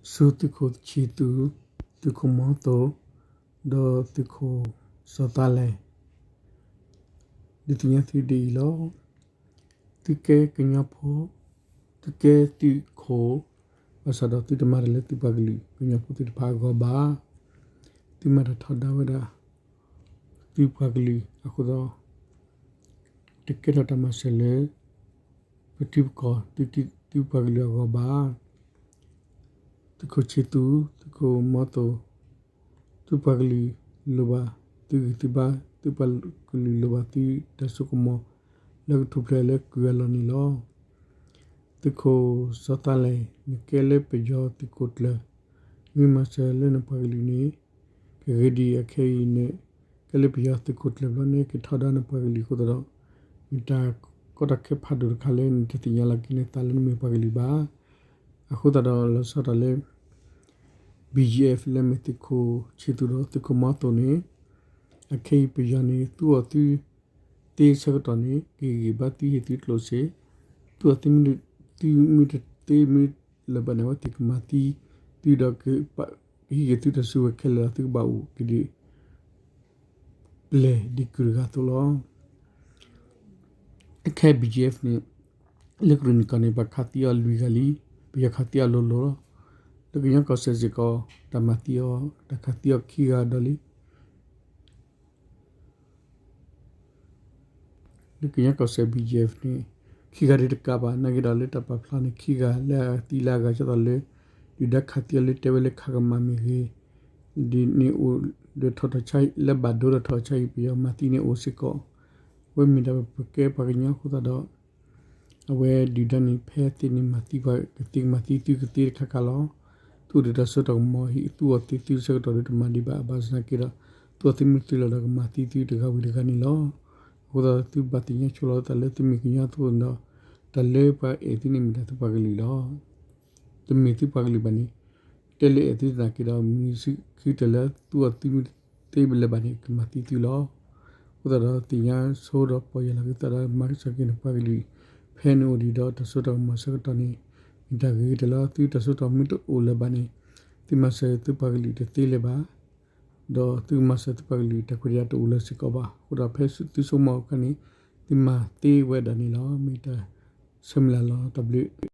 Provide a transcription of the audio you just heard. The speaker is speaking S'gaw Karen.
ဆူသုးခိၣ်ဆံးသူ, သုးခိၣ်မီသိး, ဒီးသုးခိၣ်စီၤသးလဲၣ်, ဒုးသ့ၣ်ညါသုဒ်အံၤလီၤ. သုကဲကညီဖိ, သုကဲသုးခိၣ်, ဘၣ်ဆၣ်ဒီးသုတမၤတၢ်လၢသုပှၤကလုာ်ကညီဖိသ့ၣ်တဖၣ်အဂီၢ်ဘၣ်. သုမၤတၢ်ထီဒါဝဲဒၣ် သုပှၤကလုာ်အဃိသတးဒီး တကဲထီၣ်တၢ်မၤစၢၤလၢ ပထံပကီၢ် သုပှၤကလုာ်အဂီၢ်ဘၣ်. သုးခိၣ်ဆံးသူ, သုးခိၣ်မီသိး, သုပှၤကလုာ်လိၣ်ဘၣ်သုဂံၢ်သုဘါ, သုပှၤကလုာ်လိၣ်ဘၣ်သုတၢ်စိကမီၤ လၢကထူၣ်ဖျဲးလၢကုၢ်အလီၢ်န့ၣ်လီၤ. သုးခိၣ်စီၤသးလဲၣ်, နကဲလၢပယီၤသုးခိၣ်ကျၢၢ်, မ့ၢ်မၤစၢၤလၢနပှၤကလုာ်န့ၣ် ကဂ့ၤဒံး. အခဲအံၤနကဲလၢပယီၤသုးခိၣ်ကျၢၢ်ဘျီန့ၣ် ကထီဒါနပှၤကလုာ်အဃိသတးဒီး မ့ၢ်တၢ်ကီတၢ်ခဲဖးဒိၣ်တခါလၢနတသ့ၣ်ညါလီၤက့ၤနသးလၢနမ့ၢ်ပှၤကလုာ်ဘၣ်. အဃိသတးဒီးလီၤဆီဒၣ်တၢ်လၢ BGF လၢမ့ၢ်သုးခိၣ်ဆံးသူဒီးသုးခိၣ်မီသိးန့ၣ် အခဲအံၤပယီၤန့ၣ် သူအီၤသုသ့ဆၢကတီၢ်န့ၣ် ကဂံၢ်ဘါသုဟ့ၣ်သုကျိၣ်စ့, သူအီၤသုမ့ၢ်တသ့မ့ၢ်လၢၤဘၣ်န့ၣ် အဝဲသ့ၣ်ကမၤသံသုဒီး ကဟံးက့ၤသုတၢ်စုကဝဲၤခဲလၢာ်ဒီး သုကဘၣ်အိၣ်က့ၤဒံး ပျဲၢ်ဒ်ကုၢ်တဂၤအသိးလီၤ. အခဲ BGF န့ၣ် လၢကရူၢ်နံၣ်ကီၢ်န့ၣ် ပှၤခးသံအီၤလွံၢ်ဂၤလံ, ပယီၤခးသံအီၤလိၤလိၤလီၤ. လၢကညီကီၢ်စဲၣ်စ့ၢ်ကီး တၢ်မၤသံအီၤ တၢ်ခးသံအီၤခံဂၤဒီးလံ. လၢကညီကီၢ်စဲၣ် BGF န့ၣ် ခံဂၤဒ်တကးဘၣ် နာ်က့ဒီးလၢတၢ်ပာ်ဖျါန့ၣ် ခံဂၤလၢအသံလၢအဂၤ ဒ်သိးလၢ ဒုၣ်ဒါခးသံအီၤလၢတဲဝဲလၢခးကမၣ်မ့ၢ်ဂ့ၤ, ဒ်န့ၣ်အိၣ်လၢထီၣ်ထီၣ်ဆါ လၢဘၣ်ဒိဒီးထီၣ်ဆါအံၤ ပယီၤမၤသံန့ၣ်အိၣ်စ့ၢ်ကီး, အဝဲမ့ၢ်ဒၣ်ပကဲပှၤကညီအဃိသတးဒီး အဝဲဒုၣ်ဒါန့ၣ် ဖဲသ့န့ၣ်မၤသံပှၤကသ့ ကမၤသံသုကသ့တခါခါလီၤ. သုအိၣ်ဒီးတၢ်စိတၢ်ကမီၤ ဟ့ၣ်သုအီၤသ့သုဆၢကတီၢ်ဒီးတမၤဒံးဘၣ် ဘၣ်ဆၣ်သနာ်က့ဒီး သုအီၤသ့မ့ၢ်သ့လီၤဒီးကမၤသံသုတဂၤဝံၤတဂၤန့ၣ်လီၤ. အဃိသတးဒီး သုဘၣ်သ့ၣ်ညါဆိလီၤသးလၢသုမ့ၢ်ကညီအသိးန့ၣ်ဒီး တၢ်လၢပှၤအဲၣ်သုန့ၣ်မ့ၢ်ဒၣ်သုပှၤကလုာ်လီၤ. တမ့ၢ်သုပှၤကလုာ်ဘၣ်န့ၣ် တဲလၢအဲၣ်သုသနာ်က့ဒီး မ့ၢ်သုခံကတၢၢ်လၢသုအီၤသ့မ့ၢ်သ့ဘၣ်လၢၤဘၣ်န့ၣ် ကမၤသံသုလီၤ. အဃိသတးဒီး သ့ၣ်ညါဆိဒီးပီၢ်ယၢ်လီၤက့ၤသးဒီး မၤကဆှီက့ၤနပှၤကလုာ် ဖဲနအိၣ်ဒံးဒီးတၢ်စိတၢ်ကမီၤဆၢကတီၢ်န့ၣ် မ့ၢ်တၢ်ဂ့ၤကတၢၢ်လီၤ. သုတၢ်စိတၢ်မ့ၢ်တအိၣ်လၢၤဘၣ်န့ၣ် သုမၤစၢၤသုပှၤကလုာ်တသ့လၢၤဘၣ် ဒီးသုကမၤစၢၤသုပှၤကလုာ်တၢ်ခွဲးတၢ်ယာ်တအိၣ်လၢၤစ့ၢ်ကီးဘၣ်. အဃိဒီးဖဲသုဆိကမိၣ်အခါန့ၣ် သုမၤသ့ဝဲဒၣ်န့ၣ်လီၤ. မ့ၢ်တၢ်ဆၢမုၢ်လၢ်လီၤ. တၢ်ဘျုး